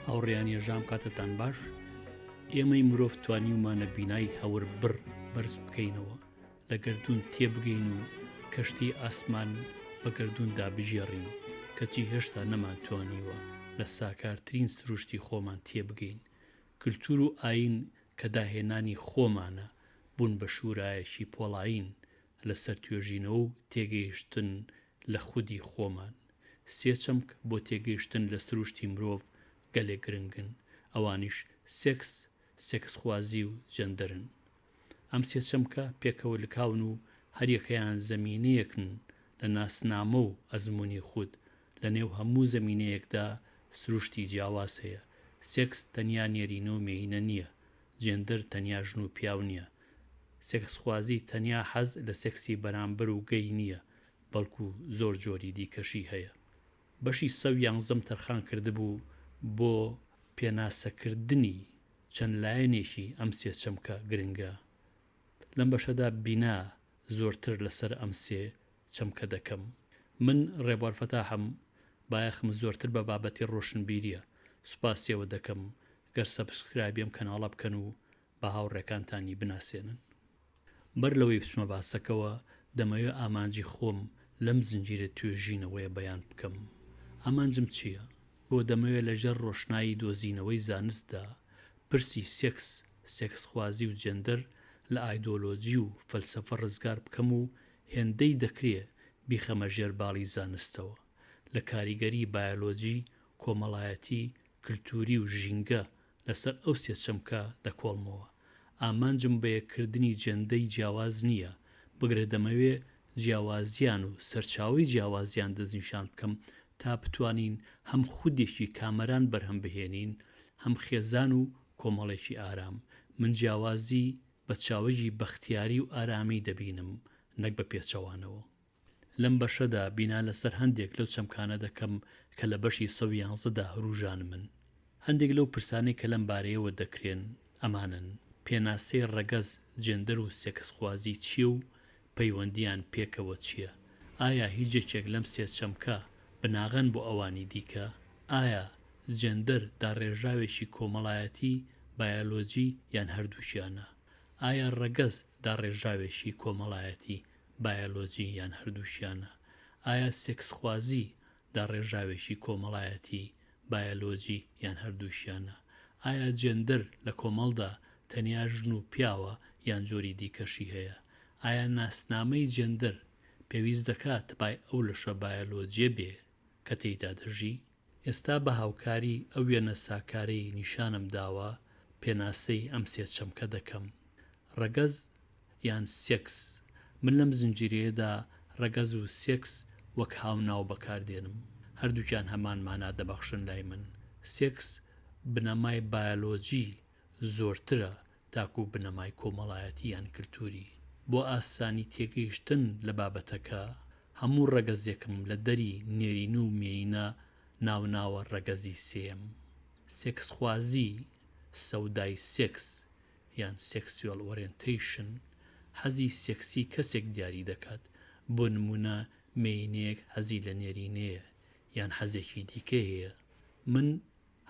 هاوڕێیان هێژام کاتتان باش ئێمەی مرۆڤ توانیومانە بینای هەور بڕ بەرز بکەینەوە لە گەردوون تێبگەین و کەشتی ئاسمان بە گەردووندا بگێڕین کەچی هێشتا نەمانتوانیوە لە ساکارترین سروشتی خۆمان تێبگەین کلتور و ئایین کە داهێنانی خۆمانە بوون بە شورایەکی پۆڵایین لەسەر توێژینەوە و تێگەیشتن لە خودی خۆمان. سێ چەمک بۆ تێگەیشتن لە سروشتی مرۆڤ گەلێک گرنگن، ئەوانیش سێکس، سێکسخوازی و جێندەرن. ئەم سێ چەمکە پێکەوە لکاون و هەریەکەیان زەمینەیەکن لە ناسنامە و ئەزموونی خود. لەنێو هەموو زەمینەیەکدا سروشتی جیاواز هەیە. سێکس تەنیا نێرینە و مێینە نییە، جێندەر تەنیا ژن و پیاو نییە. سێکسخوازی تەنیا حەز لە سێکسی بەرامبەر و گەی نییە، بەڵکو زۆر جۆری دیکەشی هەیە. بەشی سەو یانزەم تەرخان کردبوو بۆ پێناسەکردنی چەند لایەنێکی ئەم سێ چەمکە گرنگە. لەم بەشەدا بینا زۆرتر لەسەر ئەم سێ چەمکە دەکەم. من ڕێبوار فەتاحم، بایەخم زۆرتر بە بابەتی ڕۆشنبیرییە، سوپاسیەوە دەکەم گەر subscribe ی ئەم کەناڵە بکەن و بە هاوڕێکانتانی بناسێنن. بەر لەوەی بچمە باسەکەوە، دەمەوێ ئامانجی خۆم لەم زنجیرە توێژینەوەیە بەیان بکەم. ئامانجم چییە؟ بۆ دەمەوێ لە ژێر ڕۆشنایی دۆزینەوەی زانستدا، پرسی سێکس، سێکسخوازی و جێندەر لە ئایدۆلۆجی و فەلسەفە ڕزگار بکەم و هێندەی دەکرێ بیخەمە ژێر باڵی زانستەوە. لە کاریگەری بایۆلۆجی، کۆمەڵایەتی، کلتووری و ژینگە لەسەر ئەو سێ چەمکە دەکۆڵمەوە. ئامانجم بەیەککردنی جێندەی جیاواز نییە، بگرە دەمەوێ جیاوازییان و سەرچاوەی جیاوازییان دەستنیشان بکەم تا بتوانین هەم خودێکی کامەران بەرهەم بهێنین، هەم خێزان و کۆمەڵێکی ئارام. من جیاوازی بە چاوگی بەختیاری و ئارامی دەبینم نەک بە پێچەوانەوە. لەم بەشەدا بینا لەسەر هەندێک لەو چەمکانە دەکەم کە لە بەشی 111 دا هروژانمن. هەندێک لەو پرسانەی کە لەم بارەیەوە دەکرێن ئەمانەن، پێناسەی ڕەگەز، جێندەر و سێکسخوازی چییە و پەیوەندییان پێکەوە چییە؟ ئایا هیچ یەکێک لەم سێ چەمکە بناغەن بۆ ئەوانی دیکە؟ ئایا جێندەر داڕێژراوێکی کۆمەڵایەتی، بایۆلۆجی یان هەردووکیانە؟ ئایا ڕەگەز داڕێژراوێکی کۆمەڵایەتی، بایۆلۆجی یان هەردووکیانە؟ ئایا سێکسخوازی داڕێژراوێکی کۆمەڵایەتی، بایۆلۆجی یان هەردووکیانە؟ ئایا جێندەر لە کۆمەڵدا تەنیا ژن و پیاوە یان جۆری دیکەشی هەیە؟ ئایا ناسنامەی جێندەر پێویست دەکات تەبای ئەو لەشە بایۆلۆجیە بێ کە تێیدا دەژی؟ ئێستا بە هاوکاری ئەو وێنە ساکارەی نیشانم داوە پێناسەی ئەم سێ چەمکە دەکەم. ڕەگەز یان سێکس، من لەم زنجیرەیەدا ڕەگەز و سێکس وەک هاوناو بەکاردێنم، هەردووکیان هەمان مانا دەبەخشن لای من. سێکس بنەمای بایۆلۆجی زۆرترە تاکو بنەمای کۆمەڵایەتی یان کلتوری. بۆ ئاسانی تێگەیشتن لە بابەتەکە، هەموو ڕەگەزێکم لە دەری نێرینە و مێینە ناوناوە ڕەگەزی سێیەم. سێکسخوازی، سەودای سێکس یان sexual orientation، حەزی سێکسی کەسێک دیاری دەکات، بۆ نموونە مێینەیەک حەزی لە نێرینەیە یان حەزێکی دیکەی هەیە. من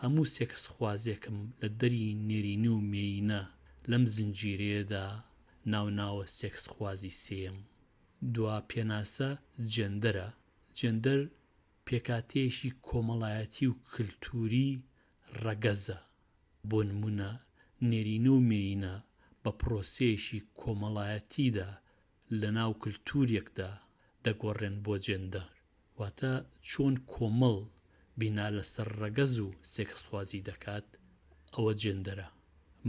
هەموو سێکسخوازێکم لە دەری نێرینە و مێینە لەم زنجیرەیەدا ناوناوە سێکسخوازی سێیەم. دوا پێناسە جێندەرە، جێندەر پێکهاتەیەکی کۆمەڵایەتی و کلتووری ڕەگەزە، بۆ نموونە نێرینە و مێینە بە پرۆسەیەکی کۆمەڵایەتیدا لەناو کلتوورێکدا دەگۆڕێن بۆ جێندەر، واتە چۆن کۆمەڵ بینا لەسەر ڕەگەز و سێکسخوازی دەکات ئەوە جێندەرە.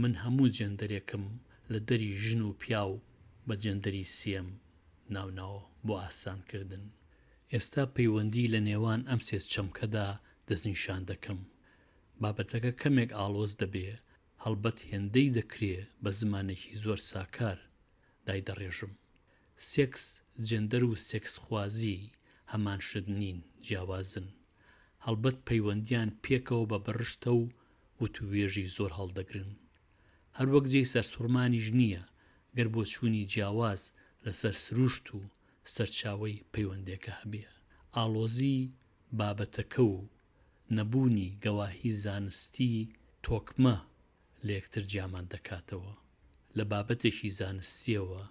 من هەموو جێندەرێکم لە دەری ژن و پیاو بە جێندەری سێم ناوناوە بۆ ئاسانکردن. ئێستا پەیوەندی لە نێوان ئەم سێ چەمکەدا دەستنیشان دەکەم. بابەتەکە کەمێک ئاڵۆز دەبێ، هەڵبەت هێندەی دەکرێ بە زمانێکی زۆر ساکار دایدەڕێژم. سێکس، جێندەر و سێکسخوازی هەمان شت نین، جیاوازن. هەڵبەت پەیوەندییان پێکەوە بە بڕشتە و وتووێژی زۆر هەڵدەگرن. هەروەک جێی سەرسوڕمانیش نییە گەر بۆچوونی جیاواز لەسەر سروشت و سەرچاوەی پەیوەندێکە هەبێ. ئاڵۆزی بابەتەکە و. نەبوونی گەواهی زانستی تۆکمە لە یەکتر جیامان دەکاتەوە، لە بابەتێکی زانستییەوە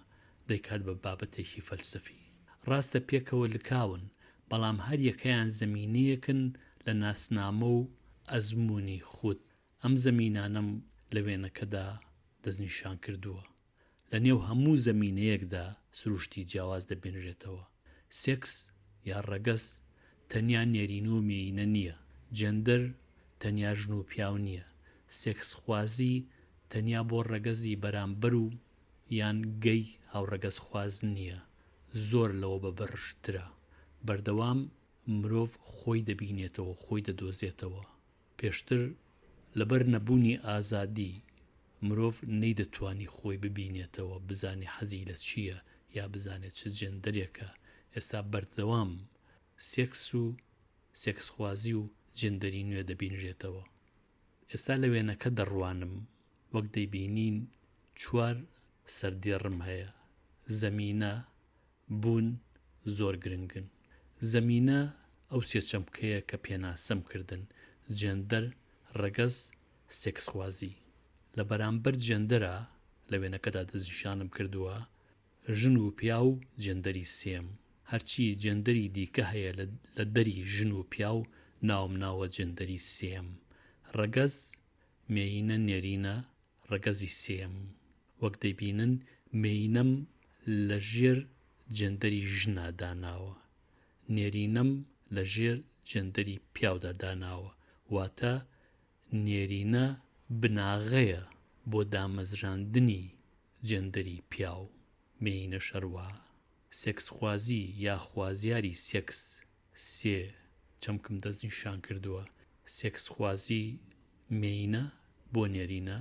دەیکات بە بابەتێکی فەلسەفی. ڕاستە پێکەوە لکاون، بەڵام هەر یەکەیان زەمینەیەکن لە ناسنامە و ئەزموونی خود. ئەم زەمینانەم لە وێنەکەدا دەستنیشان کردووە. لە نێو هەموو زەمینەیەکدا سروشتی جیاواز دەبینرێتەوە. سێکس یا ڕەگەز تەنیا نێرینە و مێیینە نییە، جێندەر تەنیا ژن و پیاو نییە، سێکسخوازی تەنیا بۆ ڕەگەزی بەرامبەر و یان گەی هاوڕەگەزخواز نییە، زۆر لەوە بەبڕشتترە. بەردەوام مرۆڤ خۆی دەبینێتەوە، خۆی دەدۆزێتەوە. پێشتر لەبەر نەبوونی ئازادی مرۆڤ نەیدەتوانی خۆی ببینێتەوە، بزانێ حەزی لە چییە یا بزانێ چ جێندەرێکە، ئێستا بەردەوام سێکس و سێکسخوازی و جێندەری نوێ دەبینرێتەوە. ئێستا لە وێنەکە دەڕوانم وەک دەیبینین چوار سەردێڕم هەیە، زەمینە، بوون زۆر گرنگن. زەمینە ئەو سێ چەمکەیە کە پێناسەم کردن، جێندەر، ڕەگەز، سێکسخوازی. لە بەرامبەر جێندەرا، لە وێنەکەدا دەستنیشانم کردووە، ژن و پیاو جێندەری سێم. هەرچی جێندەری دیکە هەیە لە دەری ژن و پیاو ناوم ناوە جێندەری سێم. ڕەگەز، مێیینە نێرینە، ڕەگەزی سێیەم، وەک دەیبینن مێینەم لە ژێر جێندەری ژنا داناوە، نێرینەم لە ژێر جێندەری پیاودا داناوە، واتە نێرینە بناغەیە بۆ دامەزراندنی جێندەری پیاو، مێینەش هەروەها. سێکسخوازی یا خوازیاری سێکس سێ چەمکم دەستنیشان کردووە، سێکسخوازی مێینە بۆ نێرینە،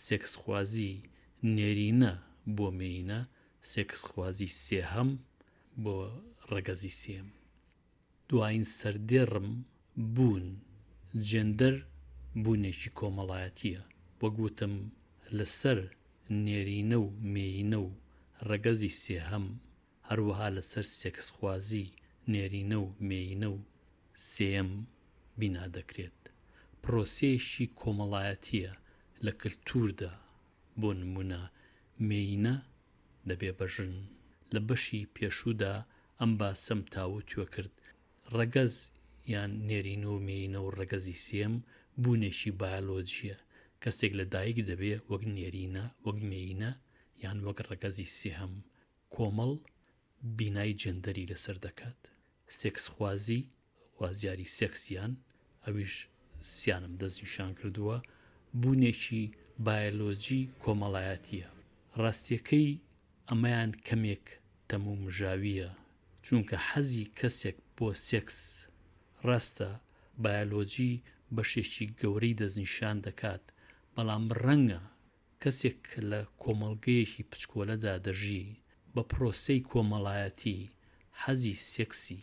سێکسخوازی نێرینە بۆ مێینە، سێکسخوازی سێهەم بۆ ڕەگەزی سێیەم. دوایین سەردێڕم بوون، جێندەر بوونێکی کۆمەڵایەتییە، وەک وتم لەسەر نێرینە و مێینە و ڕەگەزی سێهەم هەروەها لەسەر سێکسخوازی نێرینە و مێینە و سێیەم بینا دەکرێت. پرۆسەیەکی کۆمەڵایەتییە لە کلتووردا، بۆ نموونە مێینە دەبێ بە ژن. لە بەشی پێشوودا ئەم باسەم تاووتوێ کرد، ڕەگەز یان نێرینە و مێینە و ڕەگەزی سێیەم بوونێکی بایۆلۆجییە، کەسێک لە دایک دەبێ وەک نێرینە، وەک مێینە یان وەک ڕەگەزی سێهەم. کۆمەڵ بینای جێندەری لەسەر دەکات. سێکسخوازی، خوازیاری سێکس یان، ئەویش سیانم دەستنیشان کردووە، بوونێکی بایەلۆجی کۆمەڵایەتییە. ڕاستییەکەی ئەمەیان کەمێک تەمومژاوییە، چونکە حەزی کەسێک بۆ سێکس، ڕاستە بایەلۆجی بەشێکی گەورەی دەستنیشان دەکات، بەڵام ڕەنگە کەسێک کە لە کۆمەڵگەیەکی پچکۆلەدا دەژی، بە پرۆسەی کۆمەڵایەتی حەزی سێکسی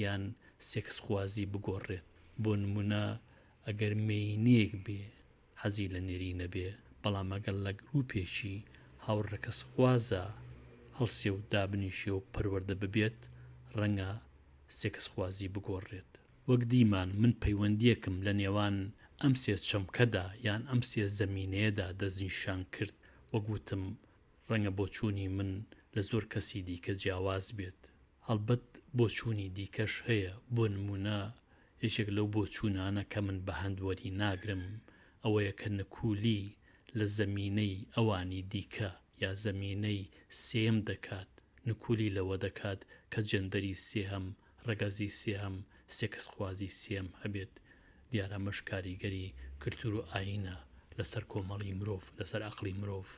یان سێکسخوازی بگۆڕێت. بۆ نموونە ئەگەر مێینەیەک بێ حەزی لە نێرینە بێ، بەڵام ئەگەر لە گرووپێکی هاوڕەکەزخوازا هەڵسێ و دابنیشێ و پەروەردە ببێت، ڕەنگە سێکسخوازی بگۆڕێت. وەک دیمان من پەیوەندییەکم لە نێوان ئەم سێ چەمکەدا یان ئەم سێ زەمینەیەدا دەستنیشان کرد، وەک وتم ڕەنگە بۆچوونی من لە زۆر کەسی دیکە جیاواز بێت، هەڵبەت بۆچوونی دیکەش هەیە، بۆ نموونە یەکێک لەو بۆچوونانە کە من بە هەند وەری ناگرم ئەوەیە کە نکوولی لە زەمینەی ئەوانی دیکە یا زەمینەی سێیەم دەکات، نکوولی لەوە دەکات کە جێندەری سێهەم ڕەگەزی سێهەم، سێکسخوازی سێیەم هەبێت، دیارە ئەمەش کاریگەری کلتور و ئایینە لەسەر کۆمەڵی مرۆڤ، لەسەر ئەقڵی مرۆڤ.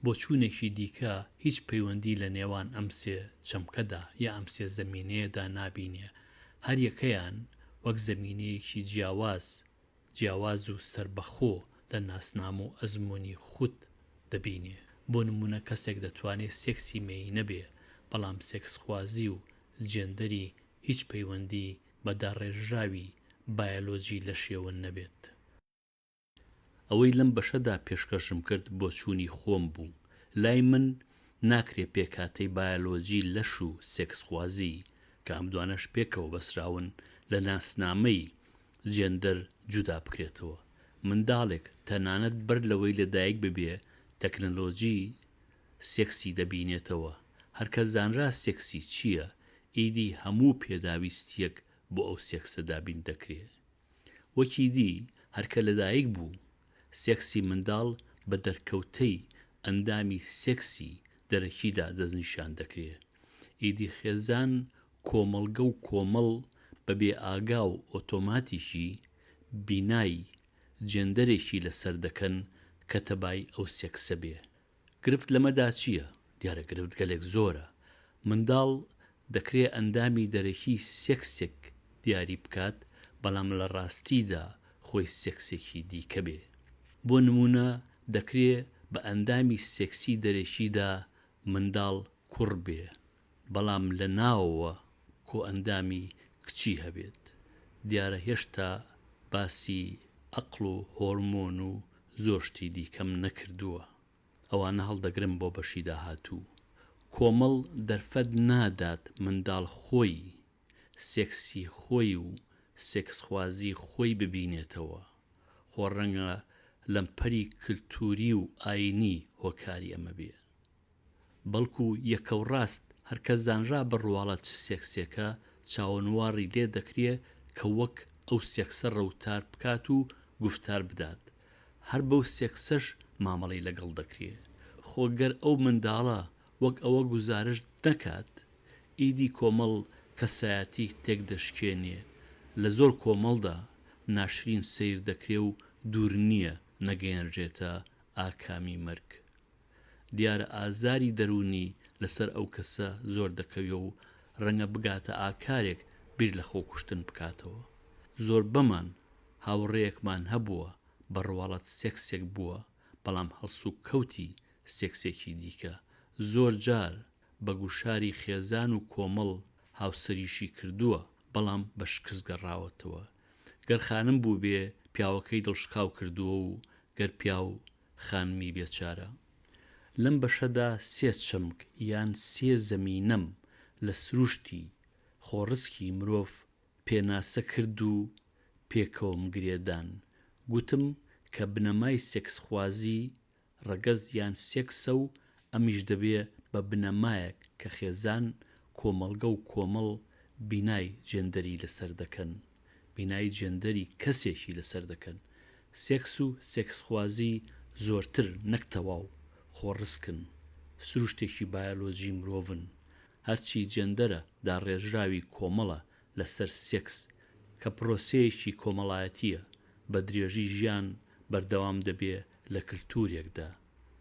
بۆچوونێکی دیکە هیچ پەیوەندی لە نێوان ئەم سێ چەمکەدا یا ئەم سێ زەمینەیەدا نابینێ، هەریەکەیان وەک زەمینەیەکی جیاواز جیاواز و سەربەخۆ لە ناسنامە و ئەزموونی خود دەبینێ. بۆ نموونە کەسێک دەتوانێ سێکسی مێینە بێ، بەڵام سێکسخوازی و جێندەری هیچ پەیوەندی بە داڕێژراوی بایەلۆجی لەشیەوە نەبێت. ئەوەی لەم بەشەدا پێشکەشم کرد بۆچوونی خۆم بوو. لای من ناکرێ پێکهاتەی بایەلۆجی لەش و سێکسخوازی، کە ئەم دوانەش پێکەوە بەسراون، لە ناسنامەی. جێندەر جودا بکرێتەوە. منداڵێک تەنانەت بەر لەوەی لەدایک ببێ تەکنەلۆجی سێکسی دەبینێتەوە، هەر کە زانرا سێکسی چییە ئیدی هەموو پێداویستییەک بۆ ئەو سێکسە دابین دەکرێ. وەکی دی هەر کە لەدایک بوو سێکسی منداڵ بە دەرکەوتەی ئەندامی سێکسی دەرەکیدا دەستنیشان دەکرێ. ئیدی خێزان، کۆمەڵگە و کۆمەڵ بە بێ ئاگا و ئۆتۆماتیکی بینای جێندەرێکی لەسەر دەکەن کە تەبای ئەو سێکسە بێ. گرفت لەمەدا چییە؟ دیارە گرفت گەلێک زۆرە. منداڵ دەکرێ ئەندامی دەرەکی سێکسێک دیاری بکات، بەڵام لە ڕاستیدا خۆی سێکسێکی دیکە بێ. بۆ نموونە دەکرێ بە ئەندامی سێکسی دەرەکیدا منداڵ کوڕ بێ، بەڵام لە ناوەوە کۆئەندامی کچی هەبێت. دیارە هێشتا باسی ئەقڵ و هۆرمۆن و زۆر شتی دیکەم نەکردووە. ئەوانە هەڵدەگرم بۆ بەشی داهاتوو. کۆمەڵ دەرفەت نادات منداڵ خۆی سێکسی خۆی و سێکسخوازی خۆی ببینێتەوە. خۆ ڕەنگە لەمپەری کلتوری و ئاینی هۆکاری ئەمە بێ. بەڵکو یەکەوڕاست هەرکە زانرا بە ڕواڵەت چ سێکسێکە، چاوەنواڕی لێ دەکرێ کە وەک ئەو سێکسە ڕەوتار بکات و گوفتار بدات. هەر بەو سێکسەش مامەڵەی لەگەڵ دەکرێ. خۆ گەر ئەو منداڵە وەک ئەوە گوزارشت نەکات، ئیدی کۆمەڵ کەسایەتی تێکدەشکێنێ. لە زۆر کۆمەڵدا ناشرین سەیر دەکرێ و دوور نییە نەگەیەنرێتە ئاکامی مەرگ. دیارە ئازاری دەروونی لەسەر ئەو کەسە زۆر دەکەوێ و ڕەنگە بگاتە ئاکارێک بیر لە خۆکوشتن بکاتەوە. زۆربەمان هاوڕێیەکمان هەبووە بە ڕواڵەت سێکسێک بووە بەڵام هەڵسوکەوتی سێکسێکی دیکە، زۆر جار بە گوشاری خێزان و کۆمەڵ هاوسەریشی کردووە بەڵام بە شکست گەڕاوەتەوە. گەر خانم بووبێ پیاوەکەی دڵشکاو کردووە و گەر پیاو خانمی بێچارە. لەم بەشەدا سێ چەمک یان سێ زەمینەم لە سروشتی خۆڕسکی مرۆڤ پێناسە کرد و پێکەوەم گرێ دان. گوتم کە بنەمای سێکسخوازی ڕەگەز یان سێکسە و ئەمیش دەبێ بە بنەمایەک کە خێزان، کۆمەڵگە و کۆمەڵ بینای جێندەری لەسەر دەکەن. بینای جێندەری کەسێکی لەسەر دەکەن. سێکس و سێکسخوازی زۆرتر نەک تەواو، خۆڕسکن. سروشتێکی بایۆلۆجی مرۆڤن. هەرچی جێندەرە داڕێژراوی کۆمەڵە لەسەر سێکس کە پرۆسەیەکی کۆمەڵایەتییە بە درێژی ژیان بەردەوام دەبێ لە کلتورێکدا.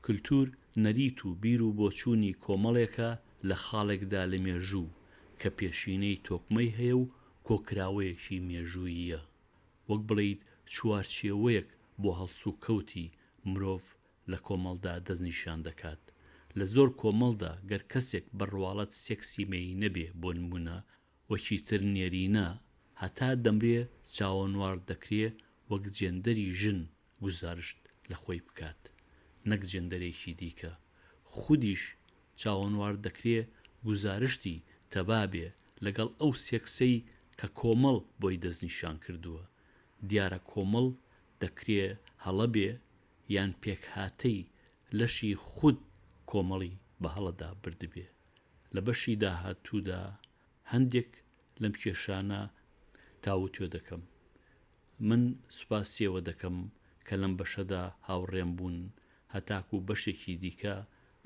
کلتور نەریت و بیر و بۆچوونی کۆمەڵێکە لە خاڵێکدا لە مێژوو کە پێشینەی تۆکمەی هەیە و کۆکراوەیەکی مێژووییە. وەک بڵێیت چوارچێوەیەک بۆ هەڵسوکەوتی مرۆڤ لە کۆمەڵدا دەستنیشان دەکات. لە زۆر کۆمەڵدا گەر کەسێک بە ڕواڵەت سێکسی مێینە بێ بۆ نموونە وەکی تر نێرینە هەتا دەمرێ چاوەنواڕ دەکرێ وەک جێندەری ژن گوزارشت لە خۆی بکات نەک جێندەرێکی دیکە. خودیش چاوەنوار دەکرێ گوزارشتی تەبا بێ لەگەڵ ئەو سێکسەی کە کۆمەڵ بۆی دەستنیشان کردووە. دیارە کۆمەڵ دەکرێ هەڵە بێ یان پێکهاتەی لەشی خود کۆمەڵی بە هەڵەدا بردبێ. لە بەشی داهاتوودا هەندێک لەم کێشانە تاووتوێ دەکەم. من سوپاسیەوە دەکەم کە لەم بەشەدا هاوڕێم بوون هەتاکوو بەشێکی دیکە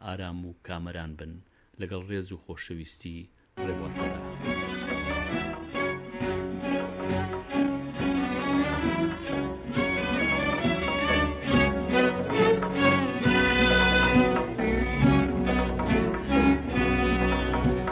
ئارام و کامەران بن لەگەڵ ڕێز و خۆشەویستی ڕێبوار فەتاح.